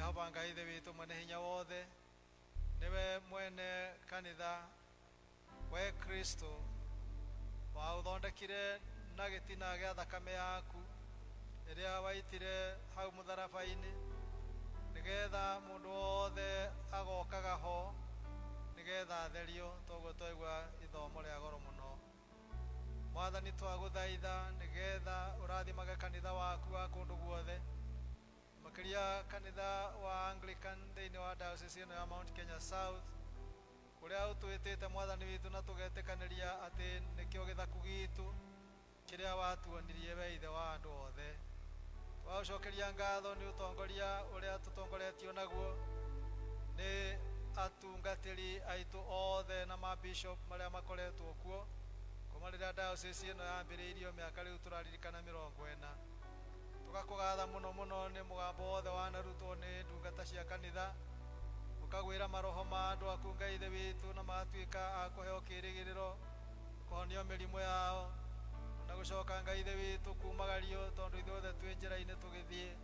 Jehova Ngai Ithe witũ mwene hinya wothe, nĩwe mwene kanitha, we Kristo waũthondekire na gĩtina gĩa thakame yaku ĩrĩa waitire hau mũtharaba-inĩ, nĩgetha mũndũ wothe agokaga ho nĩgetha atherio. Toguo twaigua ithomo rĩa goro mũno. Mwathani, twagũthaitha nĩgetha ũrathimage kanitha waku wa kũndũ guothe, makĩria kanitha wa Anglican thĩinĩ wa diocese ĩno ya Mount Kenya South, kũrĩa ũtwĩtĩte, Mwathani witũ, na tũgetĩkanĩria atĩ nĩkĩo gĩthaku gitũ kĩrĩa watuonirie we Ithe wa andũ othe. Twagũcokeria ngatho nĩ ũtongoria ũrĩa tũtongoretio naguo nĩ atungatĩri aitũ othe na mabishop marĩa makoretwo kuo kuma rĩrĩa diocese ĩno yambĩrĩirio, mĩaka rĩu tũraririkana 40. Tũgakũgatha mũno mũno nĩ mũgambo wothe wanarutwo nĩ ndungata cia kanitha, ũkagwĩra maroho ma andũ aku, Ngai Ithe witũ, na magatuĩka a kũheo kĩĩrĩgĩrĩro, kũhonio mĩrimũ yao na gũcoka, Ngai Ithe witũ, kumagario, tondũ ithuothe twĩ njĩra-inĩ tũgĩthiĩ,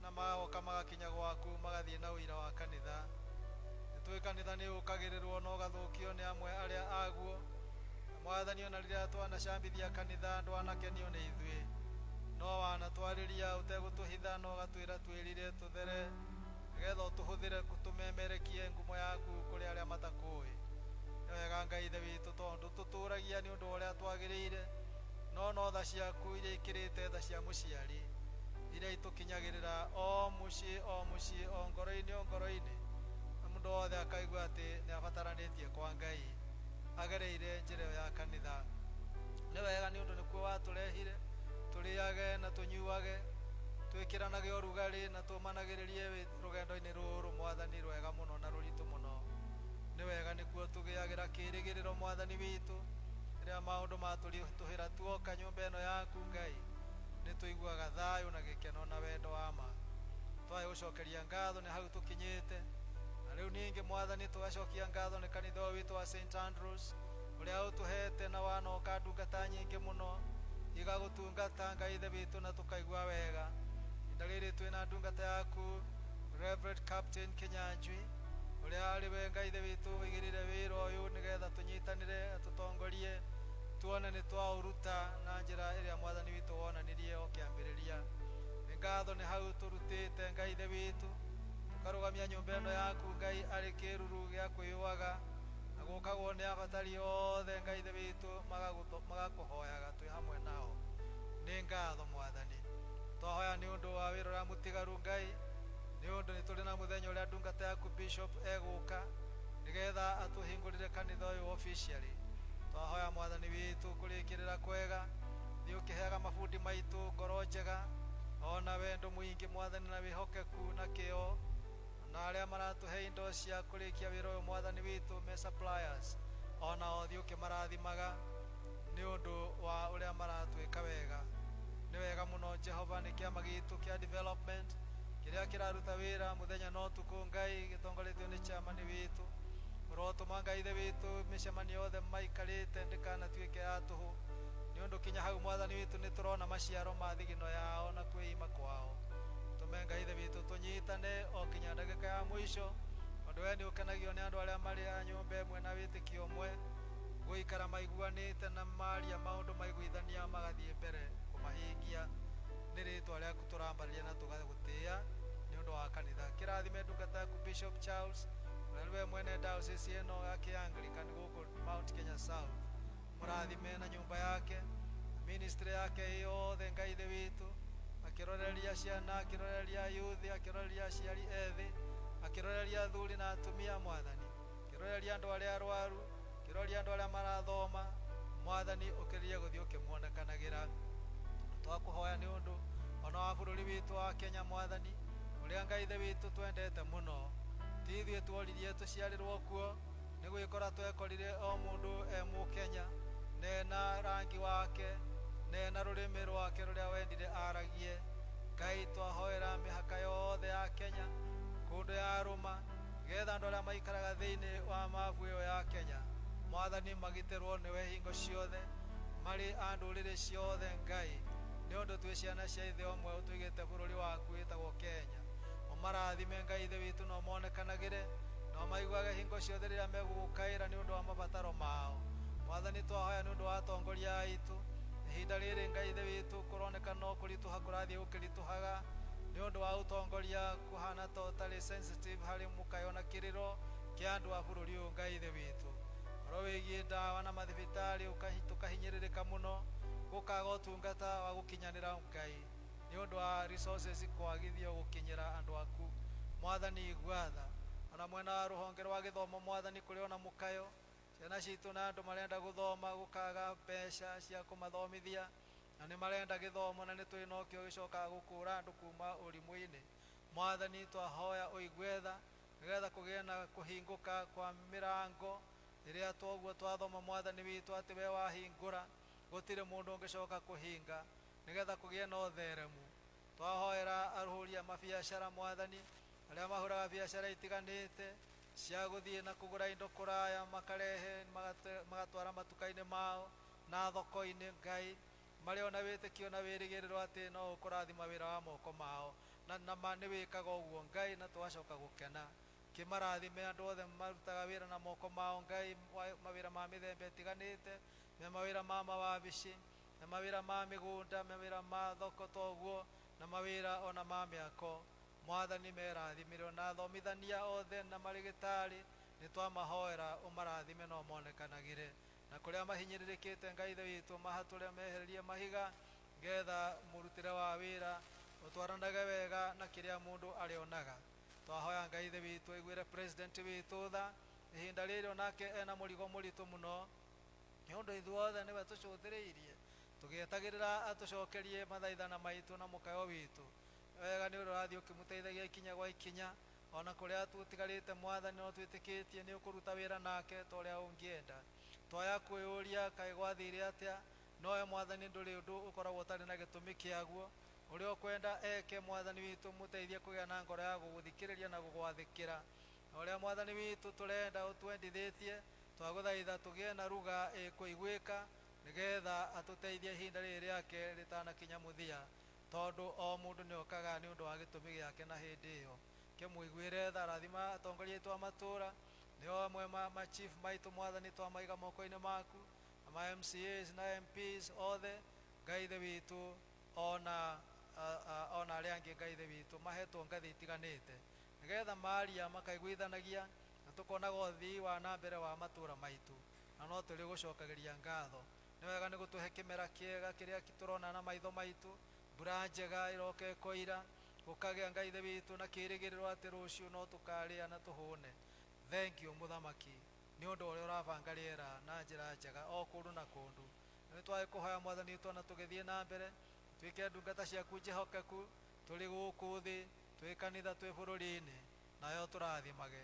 na magoka magakinya gwaku, magathiĩ na ũira wa kanitha. Nĩ tũĩ kanitha nĩ ũkagĩrĩrwo na ũgathũkio nĩ amwe arĩa aguo, na Mwathani, ona rĩrĩa twanacambithia kanitha, ndwanakenio nĩ ithuĩ, no wanatwarĩria ũtegũtũhitha na ũgatwĩra twĩrire, tũthere, nĩgetha ũtũhũthĩre tũmemerekie ngumo yaku kũrĩ arĩa matakũĩ. Nĩ wega, Ngai Ithe witũ, tondũ tũtũragia nĩ ũndũ wa ũrĩa twagĩrĩire, no no tha ciaku iria ikĩrĩte tha cia mũciari, iria itũkinyagĩrĩra o mũciĩ o mũciĩ, o ngoro-inĩ o ngoro-inĩ, na mũndũ wothe akaigua atĩ nĩ abataranĩtie kwa Ngai agereire njĩra ĩyo ya kanitha. Nĩ wega, nĩ ũndũ nĩkuo watũrehire tũrĩage na tũnyuage, twĩkĩranage ũrugarĩ na tũmanagĩrĩrie rũgendo-inĩ rũrũ, Mwathani, rwega mũno na rũritũ mũno. Nĩ wega, nĩkuo tũgĩagĩra kĩĩrĩgĩrĩro, Mwathani witũ. Rĩrĩa maũndũ matũritũhĩra, tuoka nyũmba ĩno yaku, Ngai, nĩ tũiguaga thayũ na gĩkeno na wendo wa ma. Twaĩ gũcokeria ngatho nĩ hau tũkinyĩte. Na rĩu ningĩ, Mwathani, tũgacokia ngatho nĩ kanitha ũyũ witũ wa St Andrews, ũrĩa ũtũhete na wanoka ndungata nyingĩ mũno igagũtungata, Ngai Ithe witũ, na tũkaigua wega. Ihinda rĩrĩ twĩna ndungata yaku, Reverend Captain Kinyanjui, ũrĩa arĩ we, Ngai Ithe witũ, ũigĩrĩire wĩra ũyũ nĩgetha tũnyitanĩre, tũtongorie, tuone nĩ twaũruta na njĩra ĩrĩa Mwathani witũ wonanirie o kĩambĩrĩria. Nĩ ngatho nĩ hau tũrutĩte, Ngai Ithe witũ, tũkarũgamia nyũmba ĩno yaku, Ngai, arĩ kĩruru gĩa kwĩyũaga na gũkagwo nĩ abatari othe, Ngai Ithe witũ, magakũhoyaga twĩ hamwe nao. Nĩ ngatho, Mwathani. Twahoya nĩ ũndũ wa wĩra ũrĩa mũtigaru, Ngai, nĩ ũndũ nĩ tũrĩ na mũthenya ũrĩa ndungata yaku bishop egũka nĩgetha atũhingũrĩre kanitha ũyũ officially. Twahoya, Mwathani witũ, kũrĩkĩrĩra kwega. Thiĩ ũkĩheaga mabundi maitũ ngoro njega ona wendo mũingĩ, Mwathani, na wĩhokeku na kĩo, na arĩa maratũhe indo cia kũrĩkia wĩra ũyũ, Mwathani witũ, me suppliers, ona o thiĩ ũkĩmarathimaga nĩ ũndũ wa ũrĩa maratwĩka wega. Nĩ wega mũno, Jehova. Nĩ kĩama gitũ kĩa development kĩrĩa kĩraruta wĩra mũthenya na ũtukũ, Ngai, gĩtongoretio nĩ chairman witũ. Ũrotũma, Ngai Ithe witũ, mĩcemanio yothe maikarĩte ndĩkanatuĩke ya tũhũ, nĩ ũndũ kinya hau, Mwathani witũ, nĩ tũrona maciaro ma thigino yao na kwĩima kwao. Tũme, Ngai Ithe witũ, tũnyitane o kinya ndagĩka ya mũico, tondũ we nĩ ũkenagio nĩ andũ arĩa marĩ a nyũmba ĩmwe na wĩtĩkio ũmwe, gũikara maiguanĩte na maria maũndũ maiguithania, magathiĩ mbere kũmahingia. Nĩ rĩtwa rĩaku tũrambarĩria na tũgagũtĩĩa nĩ ũndũ wa kanitha. Kĩrathime ndungata yaku Bishop Charles, ũrĩa nĩwe mwene diocese ĩno ya kĩ-Anglican gũkũ Mount Kenya South. Mũrathime na nyũmba yake, ministry yake yothe, Ngai Ithe witũ, akĩroreria ciana, akĩroreria yuthi, akĩroreria aciari ethĩ, akĩroreria athuri na atumia, Mwathani, akĩroreria andũ arĩa arwaru, akĩroreria andũ arĩa marathoma. Mwathani, ũkĩrĩrie gũthiĩ ũkĩmuonekanagĩra. Twakũhoya nĩ ũndũ ona wa bũrũri witũ wa Kenya, Mwathani, ũrĩa, Ngai Ithe witũ, twendete mũno. Ti ithuĩ tuoririe tũciarĩrwo kuo, nĩ gwĩkora twekorire o mũndũ e Mũkenya, nena rangi wake, nena rũrĩmĩ rwake rũrĩa wendire aragie. Ngai, twahoera mĩhaka yothe ya Kenya kũndũ yarũma, getha andũ arĩa maikaraga thĩinĩ wa mabu ĩyo ya Kenya, Mwathani, magitĩrwo nĩwe hingo ciothe, marĩ a ndũrĩrĩ ciothe, Ngai, nĩ ũndũ twĩ ciana cia ithe ũmwe ũtũigĩte bũrũri waku wĩtagwo Kenya. Ũmarathime Ngai Ithe witũ, na ũmonekanagĩre na ũmaiguage hingo ciothe rĩrĩa megũgũkaĩra nĩ ũndũ wa mabataro mao. Mwathani, twahoya nĩ ũndũ wa atongoria aitũ ihinda rĩrĩ. Ngai Ithe witũ, kũroneka no kũritũha kũrathiĩ gũkĩritũhaga nĩ ũndũ wa ũtongoria kũhana ta ũtarĩ sensitive harĩ mũkayo na kĩrĩro kĩa andũ a bũrũri ũyũ. Ngai Ithe witũ, ũhoro wĩgiĩ ndawa na mathibitarĩ, tũkahinyĩrĩrĩka mũno, gũkaga ũtungata wa gũkinyanĩra, Ngai, nĩ ũndũ wa resources kwagithio gũkinyĩra andũ aku. Mwathani, igua tha. Ona mwena wa rũhonge rwa gĩthomo, Mwathani, kũrĩ ona mũkayo, ciana citũ na andũ marenda gũthoma, gũkaga mbeca cia kũmathomithia, na nĩ marenda gĩthomo, na nĩ tũĩ nokĩo gĩcokaga gũkũra andũ kuma ũrimũ-inĩ. Mwathani, twahoya ũigue tha nĩgetha kũgĩe na kũhingũka kwa mĩrango ĩrĩa twoguo twathoma, Mwathani witũ, atĩ we wahingũra gũtirĩ mũndũ ũngĩcoka kũhinga, nĩgetha kũgĩe na ũtheremu. Twahoera arũhũri a mabiacara, Mwathani, arĩa mahũraga biacara itiganĩte cia gũthiĩ na kũgũra indo kũraya, makarehe, magatwara matuka-inĩ mao na thoko-inĩ. Ngai, marĩ ona wĩtĩkio na wĩrĩgĩrĩro atĩ no ũkũrathima wĩra wa moko mao, na ma nĩ wĩkaga ũguo, Ngai, na tũgacoka gũkena. Kĩmarathime andũ othe marutaga wĩra na moko mao, Ngai, mawĩra ma mĩthemba ĩtiganĩte, me mawĩra ma mawabici, me mawĩra ma mĩgũnda, me mawĩra ma thoko toguo, na mawĩra ona ma mĩako. Mwathani, merathimire. Na athomithania othe na marĩgĩtarĩ, nĩ twamahoera ũmarathime na ũmonekanagĩre, na kũrĩa mahinyĩrĩrĩkĩte, Ngai Ithe witũ, mahatũre, mehererie mahiga, ngetha mũrutĩre wa wĩra ũtwaranage wega na kĩrĩa mũndũ arĩonaga. Twahoya Ngai Ithe witũ aiguĩre president witũ tha ihinda rĩrĩ, onake ena mũrigo mũritũ mũno, nĩ ũndũ ithuothe nĩwe tũcũthĩrĩirie tũgĩetagĩrĩra atũcokerie mathaithana maitũ na mũkayo witũ. Wega nĩ ũrĩa ũrathiĩ ũkĩmũteithagia ikinya gwa ikinya ona kũrĩa tũtigarĩte. Mwathani, no twĩtĩkĩtie nĩ ũkũruta wĩra nake ta ũrĩa ũngĩenda. Twaya kwĩyũria kaĩ gwathire atĩa, nowe Mwathani ndũrĩ ũndũ ũkoragwo ũtarĩ na gĩtũmi kĩaguo. Ũrĩa ũkwenda eke, Mwathani witũ, mũteithie kũgĩa na ngoro ya gũgũthikĩrĩria na gũgwathĩkĩra, na ũrĩa, Mwathani witũ, tũrenda ũtwendithĩtie, twagũthaitha tũgĩe na ruga ĩkũiguĩka, nĩgetha atũteithie ihinda rĩrĩ rĩake rĩtanakinya mũthia, tondũ o mũndũ nĩ okaga nĩ ũndũ wa gĩtũmi gĩake, na hĩndĩ ĩyo kĩmũiguĩre tha. Rathima atongoria aitũ a matũra, nĩo amwe ma chief maitũ. Mwathani, twamaiga moko-inĩ maku, na ma MCAs na MPs othe, Ngai Ithe witũ, ona arĩa angĩ, Ngai Ithe witũ, mahetwo ngathĩ itiganĩte, nĩgetha maria makaiguithanagia na tũkonaga ũthii wa na mbere wa matũra maitũ, na no tũrĩ gũcokagĩria ngatho. Nĩ wega nĩ gũtũhe kĩmera kĩega kĩrĩa tũrona na maitho maitũ, mbura njega ĩroka ĩkoira, gũkagĩa, Ngai Ithe witũ, na kĩrĩgĩrĩro atĩ rũciũ no tũkarĩa na tũhũne. Thank you, Mũthamaki, nĩ ũndũ ũrĩa ũrabanga rĩera na njĩra njega o kũndũ na kũndũ. Nĩ twagĩ kũhoya, Mwathani witũ, ona tũgĩthiĩ na mbere, tuĩke ndungata ciaku njĩhokeku tũrĩ gũkũ thĩ, twĩ kanitha, twĩ bũrũri-inĩ, nayo tũrathimage.